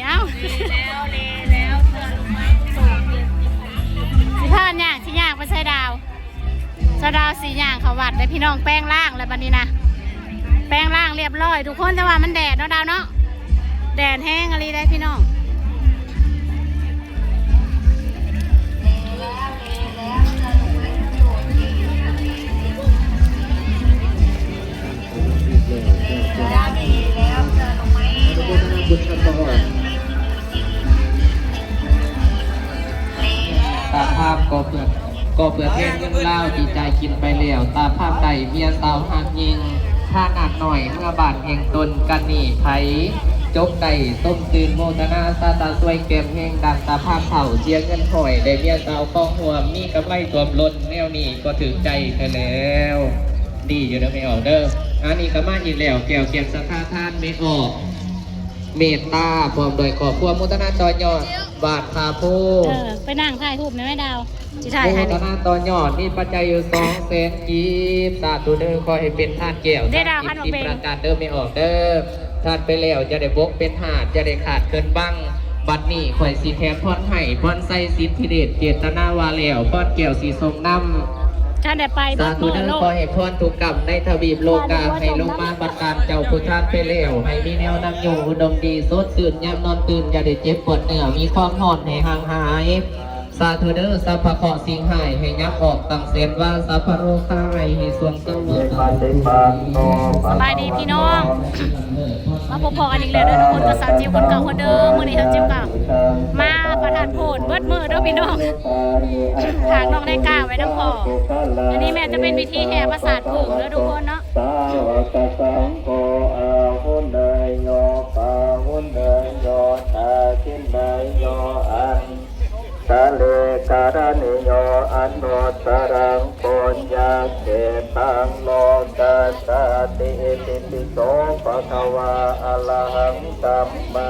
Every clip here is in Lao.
ເອົາ ຊິພາຍ່າງ ຊິຍ່າງໄປໃສດາວ? ສາວດາວຊິຍ່າງເຂົ້າວັດເດ້ພີ່ນ້ອງ. ແປງຮ່າງແລ້ວບັດນີ້ນະ ແປງຮ່າງລຽບຮ້ອຍທຸກຄົນ. ແຕ່ວ່າມັນແດດເນາະດາວເນາະ ແດດແຮງອີ່ຫຼີເດ້ພີ່ນ້ອງ. ຕາພາບກໍເພື່ອ ກໍເພື່ອແທນເງິນລາວທີ່ຈ່າຍກິນໄປແລ້ວ. ຕາພາບໃດເມຍສາວຮັກຍິ່ງ ພານາດນ້ອຍເມືອບ້ານແຫ່ງຕົນ. ກັນນີ້ໃຜຈົບໄດ້ສົມຊື່ນໂມທະນາ ສາຕາຊ່ວຍແກ້ມແຮງ. ດັ່ງຕາພາບເຖົ້າເສຍເງິນຮ້ອຍ ໄດ້ເມຍສາວຄອງຮ່ວມ ມີກຳໄລຖ້ວມລົ້ນ. ແນວນີ້ກໍຖືກໃຈແທ້ແລ້ວ. ດີຢູ່ເດີແມ່ອອກເດີ. ອັນນີ້ກໍມາອີກແລ້ວ ແກ້ວແກ່ນສັດທາທານແມ່ອອກ ເມດຕາພ້ອມດ້ວຍຄອບຄົວ. ໂມທະນາຕໍ່ຍອດ ວາດພາໂພ. ເອີ ໄປນັ່ງຖ່າຍຮູບແມ່ນແມ່ດາວ ຊິຖ່າຍໃຫ້. ໂມທະນາຕໍ່ຍອດ ມີປັດໄຈຢູ່ສອງແສນກີບ. ສາທຸເດີ ຂໍໃຫ້ເປັນທານແກ້ວ ເດ້ດາວ ທານທິບ ທານບໍ່ເປັນ ສິບປະການເດີແມ່ອອກເດີ. ທານໄປແລ້ວ ຢ່າໄດ້ບົກເປັນຫາດ ຢ່າໄດ້ຂາດເກີນບັງ. ບັດນີ້ຂ້ອຍຊິແຜ່ພອນໃຫ້ ພອນໄຊສິດທິເດດ ເຈດຕະນາວ່າແລ້ວ ພອນແກ້ວຊິສົ່ງນຳ. ທ່ານໄດ້ໄປເບິດມື້ໂລດ. ສາທຸເດີ ຂໍໃຫ້ພອນທຸກກຳໃນທະວີບໂລກາ ໃຫ້ລົງມາບັນດານເຈົ້າຜູ້ທານໄປແລ້ວ ໃຫ້ມີແນວນຳຢູ່ອຸດົມດີສົດຊື່ນ ຍາມນອນຕື່ນຢ່າໄດ້ເຈັບປວດເນື້ອ ມີຄວາມຮ້ອນໃຫ້ຫ່າງຫາຍ. ສາທຸເດີ ສັບພະເຄາະສິ່ງຮ້າຍໃຫ້ຍັບອອກຕັ້ງແສນວາ ສັບພະໂລຄາໄອໃຫ້ສວງສະຫວັດ. ສະບາຍດີພີ່ນ້ອງ ມາພົບພໍ້ກັນອີກແລ້ວເດີທຸກຄົນ ກັບສາວຈິ້ວຄົນເກົ່າຄົນເດີມ. ມື້ນີ້ສາວຈິ້ວກໍມາປະທານໂພນເບິດມື້ເດີພີ່ນ້ອງ ຝາກນ້ອງນາຍກາໄວ້ນຳພໍ່. ອັນນີ້ແມ່ນຈະເປັນພິທີແຫ່ປາສາດເຜິ້ງເດີທຸກຄົນເນາະ. ສາວະກະສັງໂຄ ອາຫຸເນຍໂຍ ປາຫຸເນຍໂຍ ດາຄິເນຍໂຍ ອັນ ສະເລກະລະນິໂຍ ອະນຸດຕະລັງ ປຸນຍັງເຂຕັງ ໂລກັດສາຕິ. ອິຕິປິໂສ ພະຄະວາ ອະລະຫັງ ສຳມາ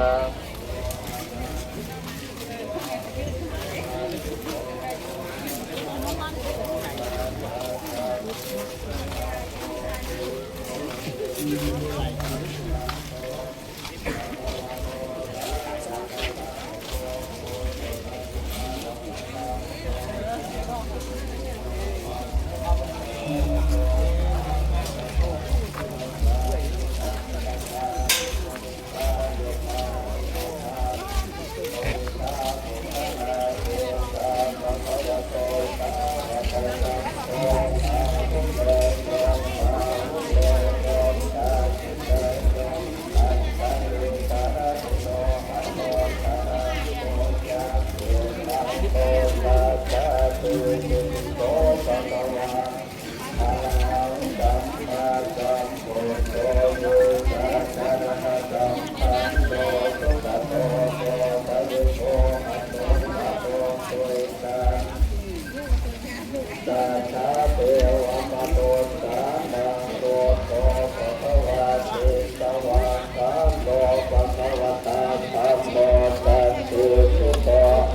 สัทธาเทวมนุสสานัง พุทโธภะคะวาติ สวากขาโต ภะคะวะตะ ธัมโม สันติสุโข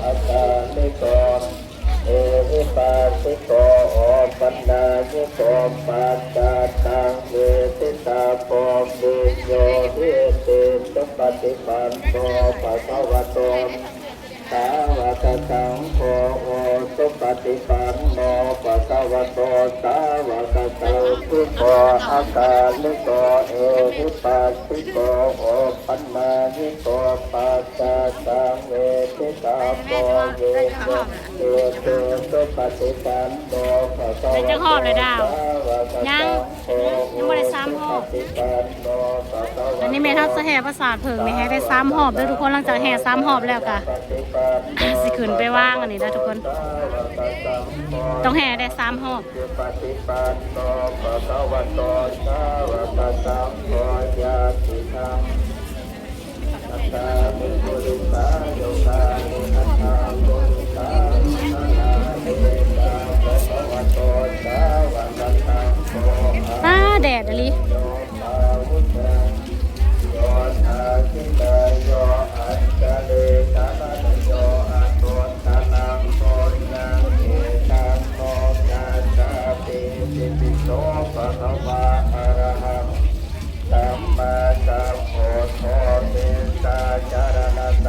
อะกาลิโก เอหิปัสสิโก โอปันญายิโก ปัจจาตัง เวทิตาโพ วิญโญหิติ สุปฏิปันโน ภะคะวะโต สาวกสังโฆ โอสุปฏิปันโน ภะคะวะโต สาวกสังฆิโก อะกาลิโก เอหิปัสสิโก โอปันญายิโก ปัจจาตัง เวทิตาโพ วิญโญหิติ สุปฏิปันโน ภะคะวะโต สาวกสังโฆ ยัง ยัง ยังบ่ได้สามรอบ อันนี้แม่นเฮาจะแห่ปราสาทเผิงนี่ให้ได้สามรอบเด้อทุกคน หลังจากแห่สามรอบแล้วก็สิขึ้นไปวางอันนี้เด้อทุกคน ต้องแห่ได้สามรอบ ป๊า แดดอีหลี สัมมาสัมพุทโธ มิจฉาจารณะสัม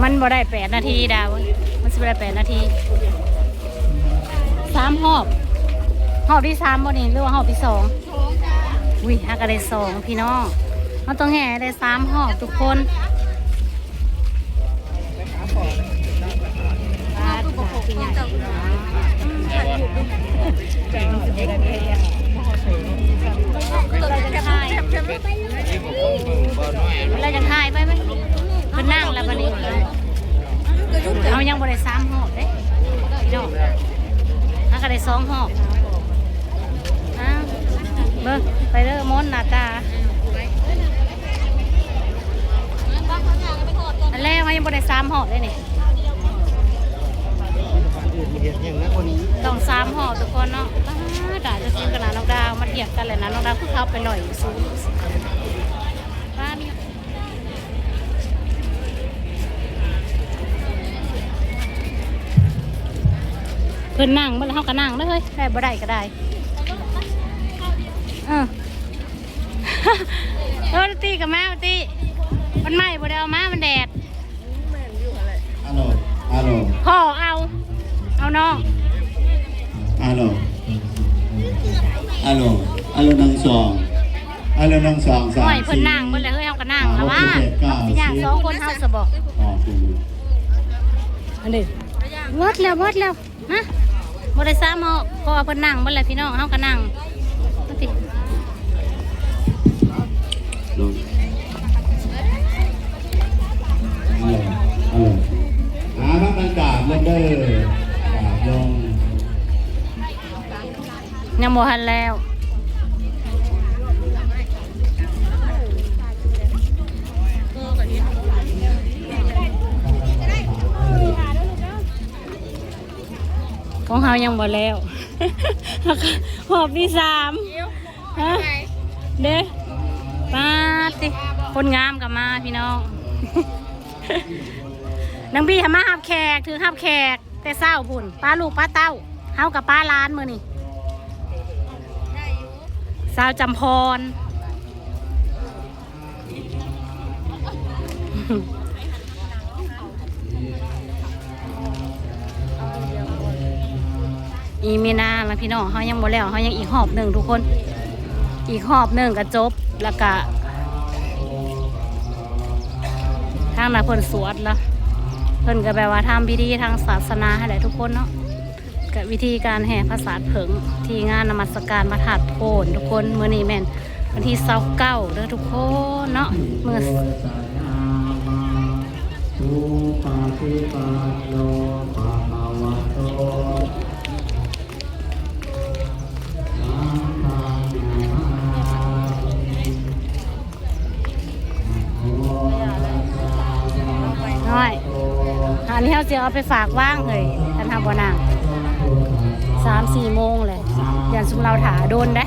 ມັນບໍ່ໄດ້ແປດນາທີດາວ ມັນຊິບໍ່ໄດ້ແປດນາທີ ສາມຮອບ ຮອບທີສາມບໍ່ນີ້ ຫຼືວ່າຮອບທີສອງ? ອຸ້ຍ ຫາກະໄດ້ສອງພີ່ນ້ອງ ເຮົາຕ້ອງແຫ່ໃຫ້ໄດ້ສາມຮອບທຸກຄົນ. ລາວຢາກຖ່າຍໄປໄໝ? ເພິ່ນນັ່ງແລ້ວບັດນີ້ ເຮົາຍັງບໍ່ໄດ້ສາມຮອບເດ້ພີ່ນ້ອງ ຫາກະໄດ້ສອງຮອບ. ອ້າວ ເບິ່ງໄປເດີມົນໜ້າຕາ ອັນແລກເຮົາຍັງບໍ່ໄດ້ສາມຮອບເດ້ນີ້ ຕ້ອງສາມຮອບທຸກຄົນເນາະ. ປ້າດ ດາວຈະຊິມກັບໜ້ານ້ອງດາວ ມາທຽບກັນແຫຼະນະ ນ້ອງດາວຄືເຂົາໄປໜ້ອຍສູງ ປ້າມີ ເພິ່ນນັ່ງເບິດແລ້ວ ເຮົາກະນັ່ງເດີເຮີ້ຍ ໄດ້ບໍ່ໄດ້ກະໄດ້. ເອີ ເອີ ຕີກະມາ ຕີ ມັນໃໝ່ບໍ່ໄດ້ເອົາມາ ມັນແດດ. ອາໂລ ອາໂລ ພໍ່ເອົາ ເອົານ້ອງ ອາໂລ ອາໂລ ອາໂລ ໜຶ່ງ ສອງ ອາໂລ ໜຶ່ງ ສອງ ສາມ ໂອ້ຍ ເພິ່ນນັ່ງເບິດແລ້ວເຮີ້ຍ ເຮົາກະນັ່ງລະວ່າ ເຮົາຊິຍ່າງສອງຄົນເຮົາຊະບໍ? ອໍ ອັນນີ້ ໝົດແລ້ວ ໝົດແລ້ວ. ຮະ ບໍ່ໄດ້ສາມຮອບ ເພາະວ່າເພິ່ນນັ່ງເບິດແລ້ວພີ່ນ້ອງ ເຮົາກະນັ່ງ ເອົາ ເອົາ ຫາທາງກາງລົງເດີ ກາງລົງ ຍັງບໍ່ທັນແລ້ວ. ຂອງເຮົາຍັງບໍ່ແລ້ວ ຮອບທີສາມ ຮະ ເດ້ ປາດຕິ ຄົນງາມກະມາພີ່ນ້ອງ. ນາງບີຫາມາຮັບແຂກ ຖືກຮັບແຂກແຕ່ເຊົ້າພຸ້ນ ປາລູກປາເຕົ້າ ເຮົາກະປາຫຼານມື້ນີ້ ສາວຈຳພອນ. ອີ່ມີນາລະພີ່ນ້ອງ ເຮົາຍັງບໍ່ແລ້ວ ເຮົາຍັງອີກຮອບໜຶ່ງທຸກຄົນ ອີກຮອບໜຶ່ງກະຈົບ ລະກະທາງນັ້ນເພິ່ນສວດລະ ເພິ່ນກະແບບວ່າທຳພິທີທາງສາສະໜາຫັ້ນແຫຼະທຸກຄົນເນາະ. ກະວິທີການແຫ່ຜາສາດເຜິ້ງທີ່ງານນະມັດສະການພະທາດໂພນທຸກຄົນ ມື້ນີ້ແມ່ນວັນທີຊາວເກົ້າເດີທຸກຄົນເນາະ ມື້ ນ້ອຍ ອັນນີ້ເຮົາຊິເອົາໄປຝາກວາງເຮີ້ຍ ຄັນເຮົາບໍ່ນັ່ງ ສາມສີ່ໂມງແຫຼະ ຢ້ານຊຸມລາວຖ້າດົນເດ້.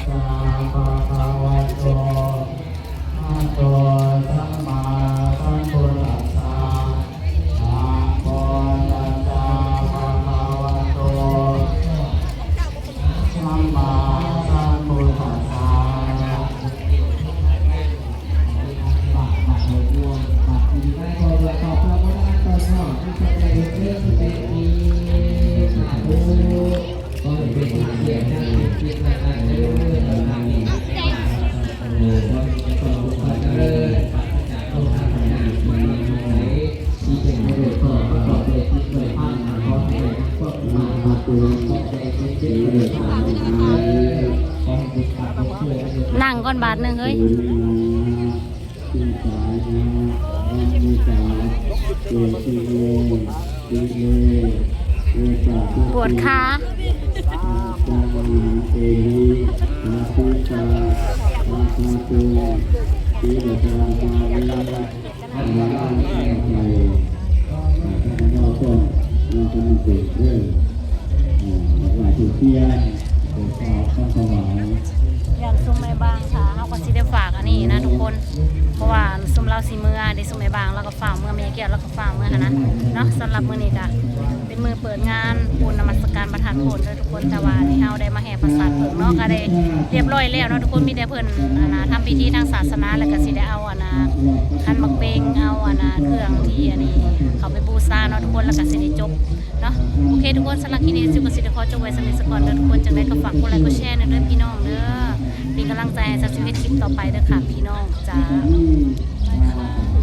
ນັ່ງກ່ອນບາດໜຶ່ງເຮີ້ຍ. ປວດຂາ. ຢ້ານຊຸມແມ່ບ້ານຖ້າ ເຮົາກະຊິໄດ້ຝາກອັນນີ້ນະທຸກຄົນ ເພາະວ່າຊຸມລາວຊິເມືອເດ້ ຊຸມແມ່ບ້ານລາວກະຟ້າວເມືອ ແມ່ໃຫຍ່ແກ້ວລາວກະຟ້າວເມືອຫັ້ນນະເນາະ. ສຳລັບມື້ນີ້ກະເປັນມື້ເປີດງານບຸນນະມັດສະການພະທາດໂພນເດີທຸກຄົນ ແຕ່ວ່າອັນນີ້ເຮົາໄດ້ມາແຫ່ຜາສາດເຜິ້ງເນາະ ກະໄດ້ຮຽບຮ້ອຍແລ້ວເນາະທຸກຄົນ. ມີແຕ່ເພິ່ນອັນນະທຳພິທີທາງສາສະໜາ ແລ້ວກະຊິໄດ້ເອົາອັນນະ ຄັນໝາກເບັງ ເອົາອັນນະ ເຄື່ອງທີ່ອັນນີ້ ເຂົ້າໄປບູຊາເນາະທຸກຄົນ ແລ້ວກໍຊິໄດ້ຈົບເນາະ. ໂອເຄທຸກຄົນ ສຳລັບຄລິບນີ້ຊິວກໍຊິໄດ້ຂໍຈົບໄວ້ສ່ຳນີ້ສາກ່ອນເດີທຸກຄົນ. ຈັ່ງໃດກໍຝາກກົດໄລກົດແຊແດ່ເດີພີ່ນ້ອງເດີ ເປັນກຳລັງໃຈໃຫ້ສາວຊິວເຮັດຄລິບຕໍ່ໄປເດີຄ່ະພີ່ນ້ອງຈ້າ.